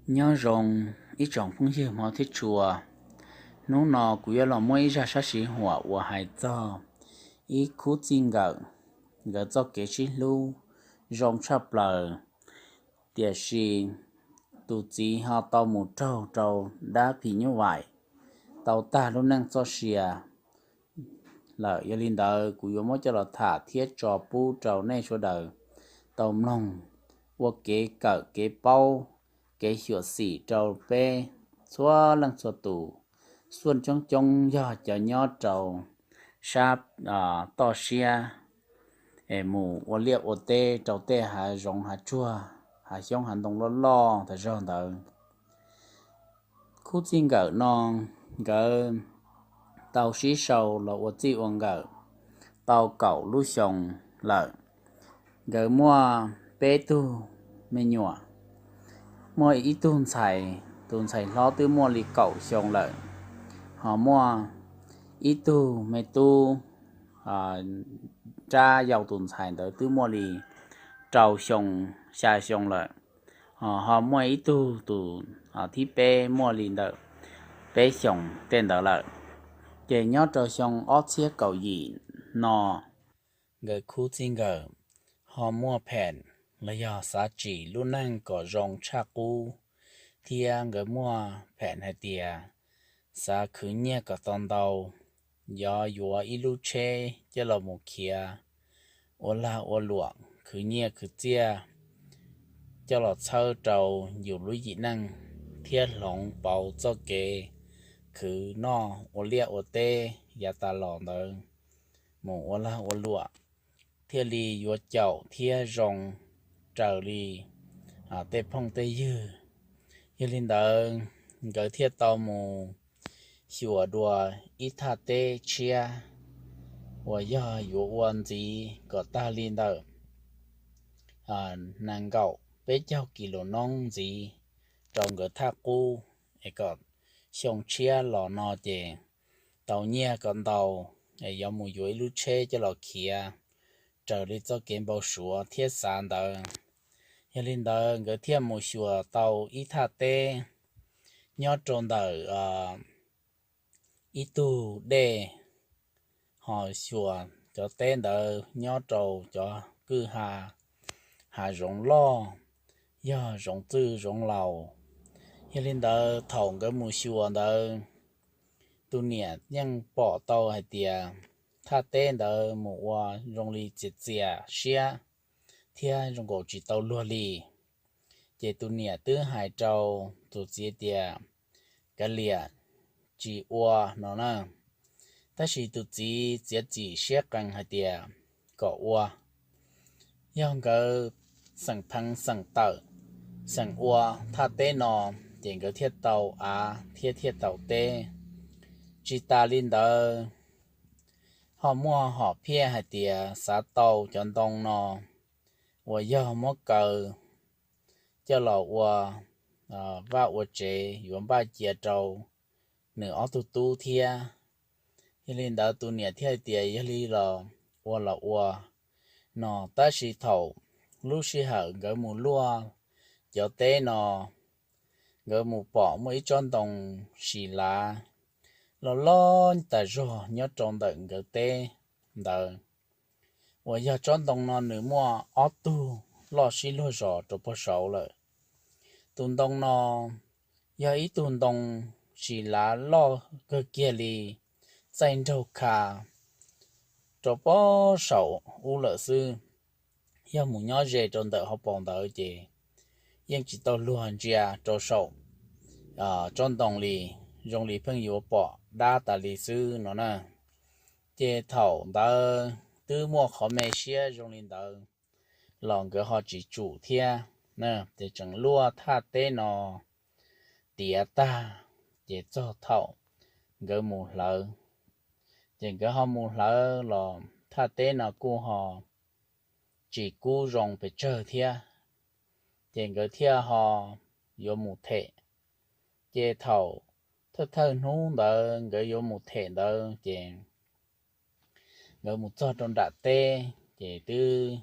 Nyob zoo ib tsoom phooj ywg hmov thiab tshua, hnub no kuv yuav los muab ib zaj sab siv huam uas hais txog ib khub txij nkawm, nkawd txoj kev sib hlub zoo tshaj plaws, tiam sis tus txiv ho tau mus raug rau dab phim nyuj vais, tau tag lub neej txoj sia lawm. Yog li ntawd kuv yuav muab coj los tham thiab tso pub rau nej sawv daws tau mloog ua kev kawm kev paub, kev xyuam xim rau peb txhua leej txhua tus, xuaj coob coob yog cov nyob rau sab toj siab es mus ua liaj ua teb rau tej hav zoov hav tsuag, hav xyoob hav ntoo loj loj tas zog ntawd. Khub txij nkawm no nkawd tau sib sau los ua txij ua nkawm tau kaum lub xyoo lawm. Nkawd muaj peb tug me nyuam, muaj ib tug ntxhais, tus ntxhais hlob twb muaj li kaum xyoo lawm, ho muaj ib tug me tub rab yau tus ntxhais ntawd twb muaj li rau xyoo, xya xyoo lawm, ho muaj ib tug tus thib peb muaj li ntawm peb xyoos tej ntawd lawm. Ces nyob rau xyoo ob txhiab kaum yim no, nkawd khub txij nkawm ho muaj pheem los yog xav tsim lub neej kom zoo tshaj qub, thiab nkawd muaj pheem hais tias xav khwv nyiaj kom tau ntau, yog yuav ib lub tsheb coj los mus khiav ua lag ua luam khwv nyiaj khwv txiaj coj los txhawb rau yus lub yim neej thiab hloov pauv txoj kev khwv noj ua liaj ua teb yav tas los ntawd mus ua lag ua luam thiaj li yuav caum thiab zoo raws li tej phooj tej ywg. Yog li ntawd, nkawd thiaj tau mus xyuas dua ib thaj teb tshiab uas yog yuav ua ntxiv kom tag li ntawm nees nkaum peb caug kis lus noob ntxiv rau nkawd thaj qub, es kom xyoo tshiab los no ces tau nyiaj kom ntau, es yuav mus yuav ib lub tsheb coj los khiav raws li txoj kev npau suav thiab xav ntawd. Yog li ntawd nkawd thiaj mus xyuas tau ib thaj teb nyob rau ntawm ib tug dej, ho xyuas cov teb ntawd nyob rau cov kwj ha, hav zoov loj, yog zoov txwj zoov laus. Yog li ntawd thaum nkawd mus xyuas ntawd, tus niam yeej pom tau hais tias thaj teb ntawd mus ua zoo li txias txias siab thiab zoo nkaus tsis tau luag li. Ces tus niam twb hais rau tus txiv tias, kav liam, tsis ua no na. Tab sis tus txiv txiav txim siab qees hais tias kom ua, yog nkawd xeem pheev xeem tawm, xeem ua thaj teb no, ces nkawd thiaj tau av thiab thiaj tau teb. Tsis tas li ntawd, ho muaj hom phiaj hais tias xav tau cov ntoo no uas yog muab kaw coj los ua vaj ua tsev yuav npaj cia rau nws ob tug tub thiab. Yog li ntawd tus niam thiaj hais tias yog li los ua los ua no. Tab sis thaum lub sij hawm nkawd mus luaj cov teb no, nkawd mus pom muaj ib tsob ntoo sis lav loj loj tas zog nyob rau ntawm nkawd teb ntawd, uas yog tsob ntoo no nws muaj ob tug loj sib luag zos rau puag saud lawm. Tus ntoo no yog ib tug ntoo sis lav loj kawg kiag li, txaij nraug kha rau puag saum ub lawm xwb. Yog mus nyob ze rau ntawm hauv paus ntawd ces yeej tsis tau luag ntsia rau saum tsob ntoo li, zoo li pheej yuav pom dab tas li xwb no na. Ces thaum ntawd twb muaj qhov me siab zoo li ntawd los nkawd ho tsis tsum thiab. Ces tseem luaj thaj teb no tiav tag, ces txog thaum nkawd mus hlawv, ces nkawd ho mus hlawv los thaj teb no kuj ho tsis kub zoo pes tsawg thiab, ces nkawd thiaj ho yuav mus them. Ces thaum thawj thawj hnub ntawd nkawd yuav mus them ntawd ces nkawd mus txog rau nram teb ces twb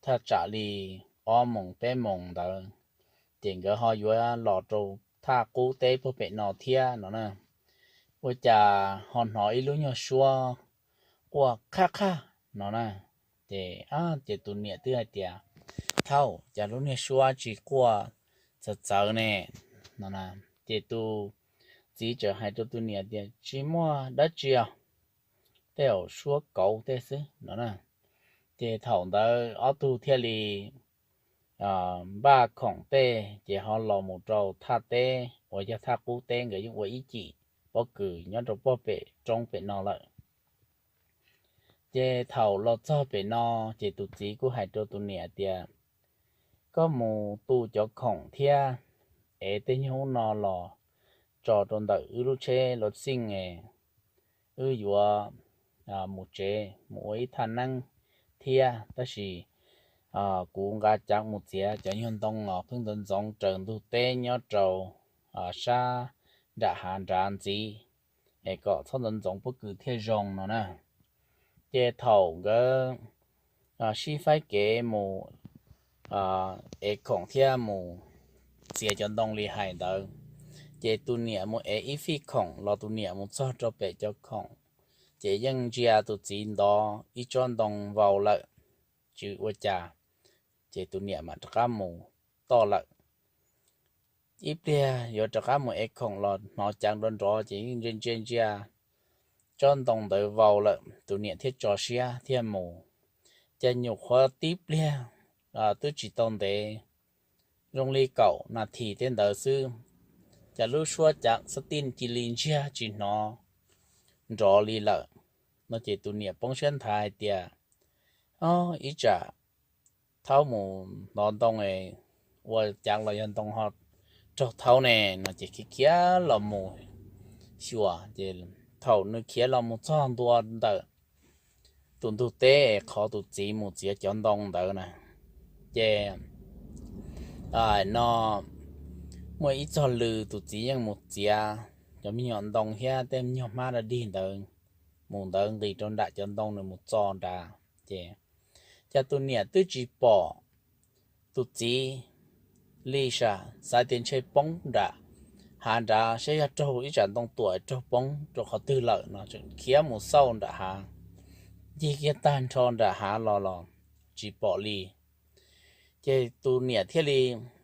thaj tsam li ob moos peb moos ntawd, ces nkawd ho yuav los rau thaj qub teb puag pem no thiab no na. Ua cas ho hnov ib lub nyuag suab quaj qhaj qhaj no na. Ces, ces tus niam twb hais tias, Thaum cas lub niag suab tsis quaj txawv txawv ne? No na. Ces tus txiv txawm hais rau tus niam tias, Tsis muaj dab tsi os, tej zaum suab kauv tej xwb no na. Ces thaum ntawd ob tug thiaj li npaj khoom tej ces ho los mus rau thaj teb uas yog thaj qub teb, nkawd yeej ua ib cim pob kws nyob rau puag pem roob pem no lawm. Ces thaum los txog pem no, ces tus txiv kuj hais rau tus niam tias, Koj mus tu cov khoom thiab es tej nyuag ub no los tso rau ntawm wb lub tsheb los xij es wb yuav mus tsev mus ua ib thaj neeb thiab, tab sis kuv nqa cav mus txiav cov nyuag ntoo os pheej ntxoov ntxoov raws ntug teb nyob rau sab nram hav nrad ntxiv, es kom txhob ntxoov ntxoov pob kws thiaj zoo no na. Ces thaum nkawd sib faib kev mus ev khoom thiab mus txiav cov ntoo li hais ntawd, ces tus niam mus ev ib fij khoom los tus niam mus txog rau pem cov khoom, ces yeej ntsia tus txiv ntov ib tsob ntoo vau lawm, tsis ua cas, ces tus niam mam rov qab mus toj lawm. Ib pliag yuav rov qab mus ev khoom los hnov cav nrov nrov ces yeej ntsia ntsia ntsia tsob ntoo ntawd vau lawm, tus niam thiaj tso siab thiaj mus. Ces nyuam qhuav tib pliag twb tsis tau ntev, zoo li kaum nas this tej ntawd xwb, ces lub suab cav xab tij cia li ntsiag tsis hnov nrov li lawm no. Ces tus niam poob siab nthav hais tias, Ob, ib tsam thaub mus hnov ntoo ua cav los yog ntoo ho raug thaub ne no. Ces khiav khiav los mus xyuas, ces thaum nws khiav los mus txog ntua ntawm tus ntug teb qhov tus txiv mus txiav cov ntoo ntawd na, ces no muaj ib txog lw tus txiv yeej mus txiav cov me nyuam ntoo thiab tej me nyuag hmab da dig ntawd mus ntawd nqis rau nram cov ntoo nws mus txo nrad. Ces cas tus niam twb tsis pom tus txiv li, xav tias ntshe poob nram hav nrad, saib yog raug ib tsam ntoo tuam raug poob rau qhov twg lawm no, tseem khiav mus xauj nram hav ncig kiag tag nrho nram hav los los tsis pom li. Ces tus niam thiaj li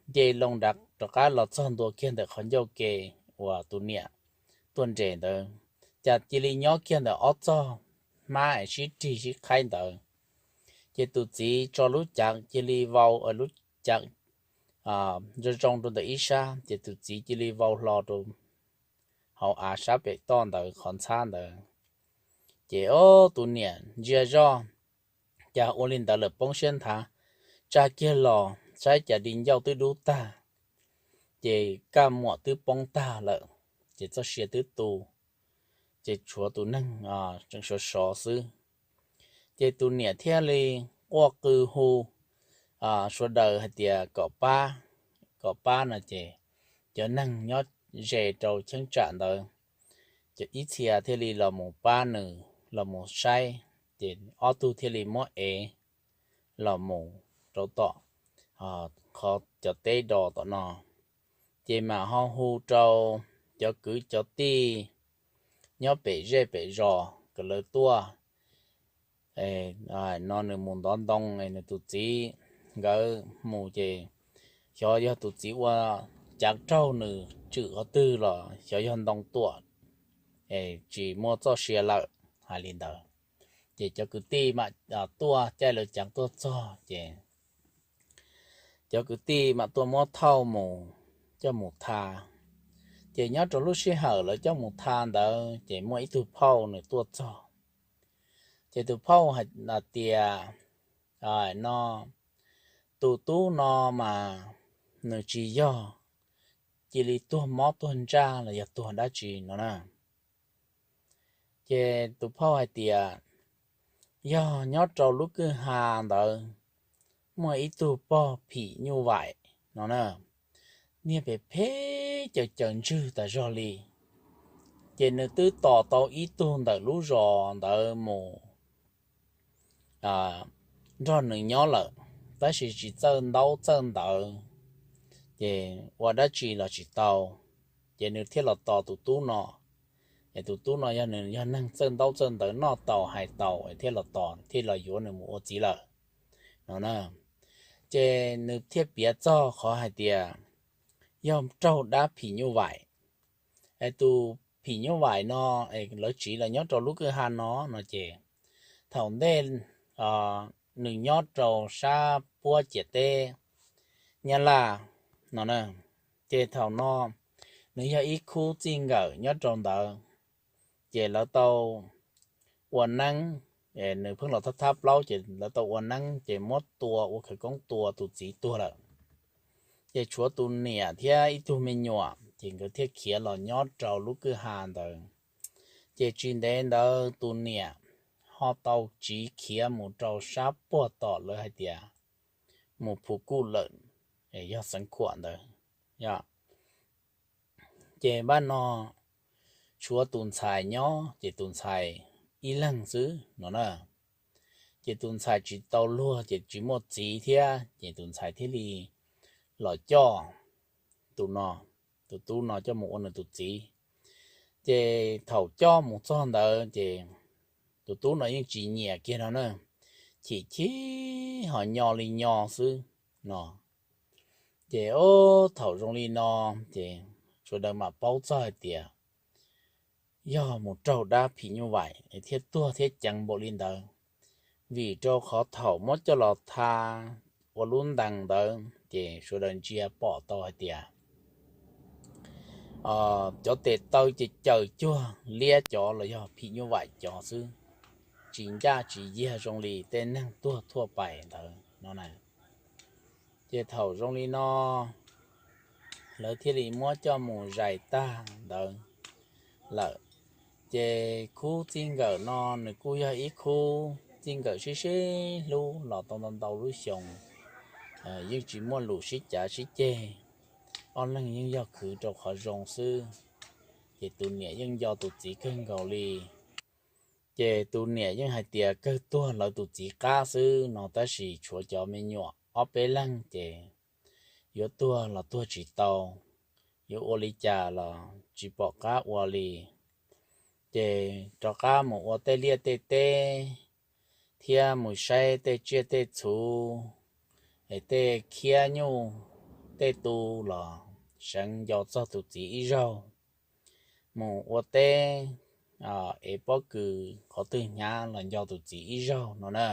nce loo nrad rov qab los txog ntua kiag ntawm qhov ncauj ke uas tus niam tuaj nres ntawd, cas cia li nyob kiag ntawm ob txog hmab es sib rig sib qhaib ntawd. Ces tus txiv tso lub cav cia li vau, lub cav zoo zoo rau ntawm ib sab, ces tus txiv cia li vau hlo rau hauv av sab pem toj ntawd qhov ntxhab ntawd. Ces ob tus niam ntsia zoj, cas ua li ntawd lawm poob siab nthav, tsa kiag los saib cas di ncauj twb dub tag, ces kaj muam twb poob tag lawm, ces txoj sia twb tu, ces tshuav tus neeg tseem sov sov xwb. Ces tus niam thiaj li quaj qw hu sawv daws hais tias kom pab, kom pab no. Ces cov neeg nyob ze rau cheeb tsam ntawd, ces ib txhia thiaj li los mus pab nws los mus saib, ces ob tug thiaj li muab ev los mus rau tom qhov cov teb do tom no. Ces mam ho hu rau cov kwv cov tij nyob pem zej pem zos kom lawv tuaj no nws mus ntov ntoo, nws tus txiv nkawd mus ces xyov yog tus txiv ua cav raug nws tswm qhov twg los xyov yog ntoo tuam tsis muaj txoj sia lawm, hais li ntawd. Ces cov kwv tij mam tuaj caij lawv cav tuaj txog ces cov kwv tij mam tuaj muab thauj mus coj mus tha. Ces nyob rau lub sij hawm lawv coj mus tha ntawd ces muaj ib tug phauj nws tuaj txog. Ces tus phauj hais tias, no tus tub no mas nws tsis yog cia li tuag mob tuag ntsaj los yog tuag dab tsi no na. Ces tus phauj hais tias, yog nyob rau lub kwj ha ntawd muaj ib tug pog phim nyuj vaim no na, niag phem phem caws caws ntswg tas zog li, ces nws twb tos tau ib tug ntawm lub zos ntawd mus nrog nws nyob lawm, tab sis tsis txawj ntaub txawj ntawv, ces ua dab tsi los tsis tau, ces nws thiaj los tos tus tub no. Es tus tub no yog nws yog neeg txawj ntaub txawj ntawv, noj tau hais tau, thiaj los tos thiaj los yuav nws mus ua txiv lawm no na. Ces nws thiaj piav txog qhov hais tias yog raug dab phim nyuj vaim. Es tus phim nyuj vaim no lawv tsiv los nyob rau lub kwj ha no no ces thaum ntej nws nyob rau sab puab ciam teb Nyab Laj no na. Ces thaum no nws yog ib khub txij nkawm nyob rau ntawd, ces lawv tau ua neeb, nws pheej los thab thab plaub ces lawv tau ua neeb ces muab tua, ua khawv koob tua tus txiv tuag lawm. Ces tshuav tus niam thiab ib tug me nyuam, ces nkawd thiaj khiav los nyob rau lub kwj ha ntawd. Ces tsis ntev ntawd tus niam ho tau tsiv khiav mus rau sab puag tom lawv hais tias mus Phu Kuj lawm, yog xeev Khuam ntawd. Ces npaj no tshuav tus ntxhais nyob, ces tus ntxhais ib leeg xwb no na. Ces tus ntxhais tsis tau luag ces tsis muaj txiv thiab, ces tus ntxhais thiaj li los coj tus no, tus tub no coj mus ua nws tus txiv. Ces thaum coj mus txog ntawd ces tus tub no yeej tsis nyiam kiag no na, chim chim ho nyo li nyo xwb no. Ces ob thaum zoo li no, ces sawv daws mam paub txog hais tias yog mus raug dab phim nyuj vaim thiaj tuag thiab ceev npaum li ntawd. Vim rau qhov thaum muab coj los tha ua lub ntees ntawd ces sawv daws ntsia pom tau hais tias cov tes taw ces caws cuag liab cov los yog phim nyuj vaim cov xwb, tsis ncaj tsis yiag zoo li tej neeg tuag thuaj pais ntawd no na. Ces thaum zoo li no lawv thiaj li muab coj mus zais tag ntawd lawm. Ces khub txij nkawm no nws kuj yog ib khub txij nkawm sib sib hlub los tau ntau ntau lub xyoo, yeej tsis muaj lus sib cav sib ceg, ob leeg yeej yog khwv rau qhov zoo xwb. Ces tus niam yeej nco tus txiv kawg nkaus li. Ces tus niam yeej hais tias kawg tuag lawv tus txiv qab xwb no, tab sis tshuav cov me nyuam ob peb leeg ces yuav tuag los tuag tsis tau, yuav ua li cas los tsis pom qab ua li. Ces rov qab mus ua tej liaj tej teb thiab mus saib tej tsiaj tej txhu, es tej khiab nyuj tej tu los seev nco txog tus txiv ib zaug. Mus ua teb es pob kws qhov twg hnyav los nco tus txiv ib zaug no na.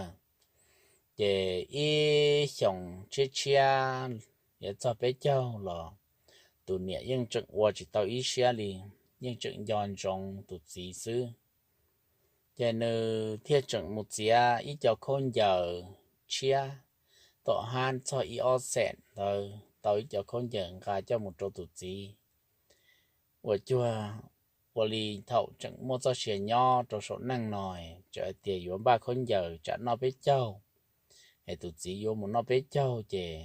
Ces ib xyoos tshiab tshiab yuav txog peb caug los tus niam yeej tseem ua tsis tau ib siab li, yeej tseem nco ntsoov tus txiv xwb. Ces nws thiaj tseem mus txiav ib co khaub ncaws tshiab tom hab txog ib ob xees ntawd, tau ib co khaub ncaws nqa coj mus rau tus txiv. Ua cuag ua li thaum tseem muaj txoj sia nyob rau saum neej no, txawm hais tias yuav npaj khaub ncaws tsam noj peb caug, es tus txiv yuav mus noj peb caug ces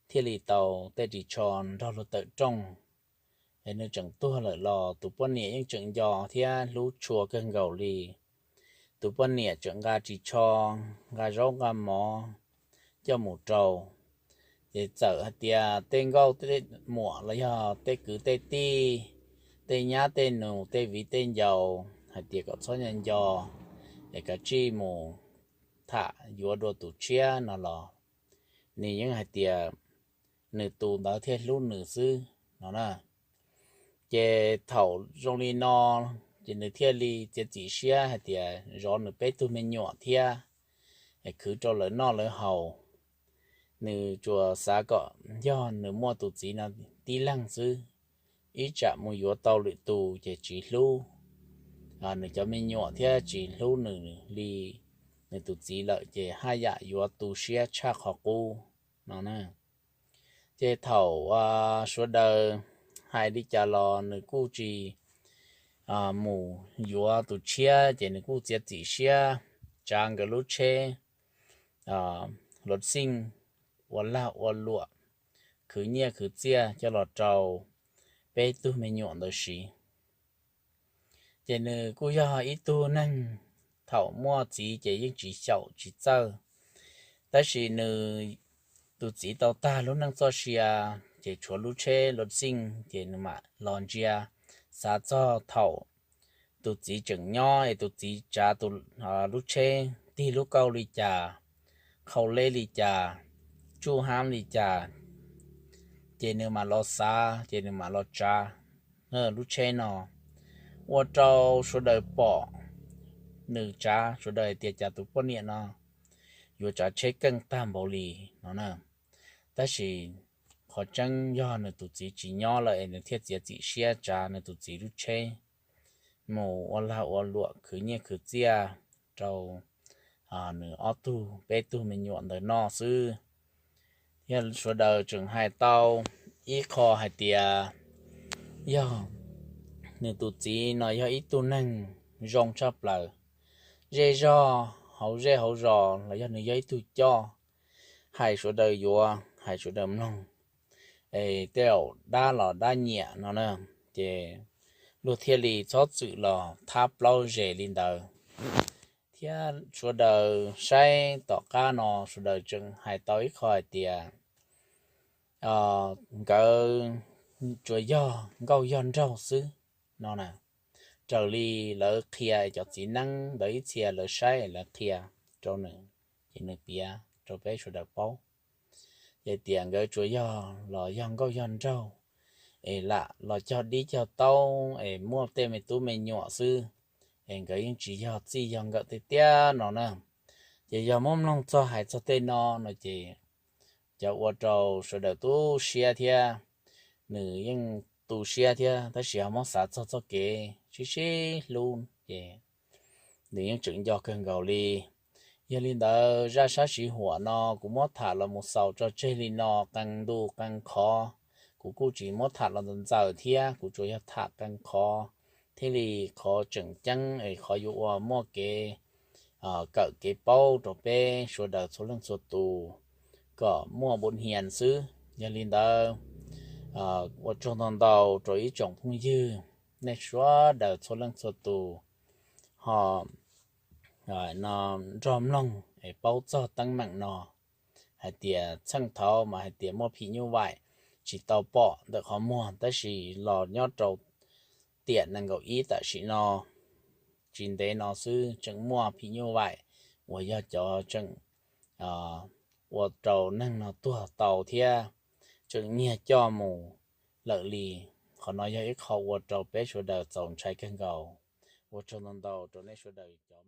thiaj li tau tej ris tsho nrog luag tawm rooj. Es nws tseem tuag lawm los tus poj niam yeej tseem nco thiab hlub tshua kawg nkaus li. Tus poj niam tseem nqa ris tsho, nqa zaub nqa mov coj mus rau. Ces txawm hais tias tej nkauj tej muam los yog tej kwv tej tij, tej nyab tej nus, tej viv tej ncaus hais tias kom txhob nco nco, es kav tsij mus tham yuav dua tus tshiab no los nws yeej hais tias nws tus ntawd thiaj hlub nws xwb no na. Ces thaum zoo li no, ces nws thiaj li txiav txim siab hais tias zov nws peb tug me nyuam thiab, es khwv rau lawv noj lawv haus. Nws tsuas xav kom yog nws muaj tus txiv no tib leeg xwb, ib tsam mus yuav tau lwm tus ces tsis hlub nws cov me nyuam thiab tsis hlub nws li nws tus txiv lawm ces haj yam yuav tu siab tshaj qhov qub no na. Ces thaum sawv daws hais li cas los nws kuj tsis mus yuav tus tshiab, ces nws kuj txiav txim siab tsav nkawd lub tsheb luv xij ua lag ua luam khwv nyiaj khwv txiaj coj los rau peb tug me nyuam ntawd siv. Ces nws kuj yog ib tug neeg thaum muaj txiv ces yeej tsis xyaum tsis txawj, tab sis nws tus txiv tau tag lub neej txoj sia, ces tshuav lub tsheb luv xij, ces nws mam los ntsia xav txog thaum tus txiv tseem nyob es tus txiv tsav lub tsheb tig lub kauj li cas, qhau leb li cas, tsuj hab li cas, ces nws mam los xav, ces nws mam los tsav lub tsheb no ua rau sawv daws pom, nws tsav sawv daws hais tias cas tus poj niam no yuav tsav tsheb keej tag npaum li no na. Tab sis qhov tseeb yog nws tus txiv tsis nyob lawm es nws thiaj txiav txim siab tsav nws tus txiv lub tsheb mus ua lag ua luam khwv nyiaj khwv txiaj rau nws ob tug peb tug me nyuam ntawd noj xwb. Thiab sawv daws tseem hais tau ib qho hais tias yog nws tus txiv no yog ib tug neeg zoo tshaj plaws, zej zog hauv zej hauv zos los yog nws yog ib tug coj, hais sawv daws yuav, hais sawv daws mloog, es tej zaum dab los dab nyiam no na, ces luag thiaj li txhob txwm los thab plaub zes li ntawd. Thiab sawv daws saib tom qab no sawv daws tseem hais tau ib qho hais tias nkawd tsuas yog nkauj yog nraug xwb no na. Raws li lawv qhia, cov txiv neeb ntawd ib txhia lawv saib lawv qhia rau nws, ces nws piav rau peb sawv daws paub. Ces tias nkawd tsuas yog los yog nkauj yog nraug es lam los cog dib cog taub es muaj tej me tub me nyuam xwb, es nkawd yeej tsis yog txij yog nkawm tiag tiag no na. Ces yog muab mloog txog hais txog tej no no ces cov ua rau sawv daws tu siab thiab, nws yeej tu siab thiab, tab sis ho muab xav txog txoj kev sib sib hlub ces nws yeej tseem nco kawg nkaus li. Yog li ntawd zaj sab siv huam no kuv muab tham los mus xaus tso tseg li no, qee ntu qee qhov, kuv kuj tsis muab tham los ntxaws thiab, kuv tsuas yog tham qee qhov thiaj li qhov tseem ceeb es qhov yuav ua muaj kev kawm kev paub rau peb sawv daws txhua leej txhua tus kom muaj npun hias xwb. Yog li ntawd ua tsaug ntau ntau rau ib tsoom phooj ywg nej sawv daws txhua leej txhua tus ho nrog mloog es paub txog teeb meem no, hais tias txheej thaud mas hais tias muaj phim nyuj vaim tsis tau pom ntawm qhov muag, tab sis los nyob rau tiam nees nkaum ib tam sim no tsis ntev no xwb tseem muaj phim nyuj vaim uas yog cov tseem ua rau neeg no tuag tau thiab tseem nyiag coj mus lawm li. Qhov no yog ib qho ua rau peb sawv daws txaus ntshai kawg nkaus. Ua tsaug ntau ntau rau nej sawv daws cov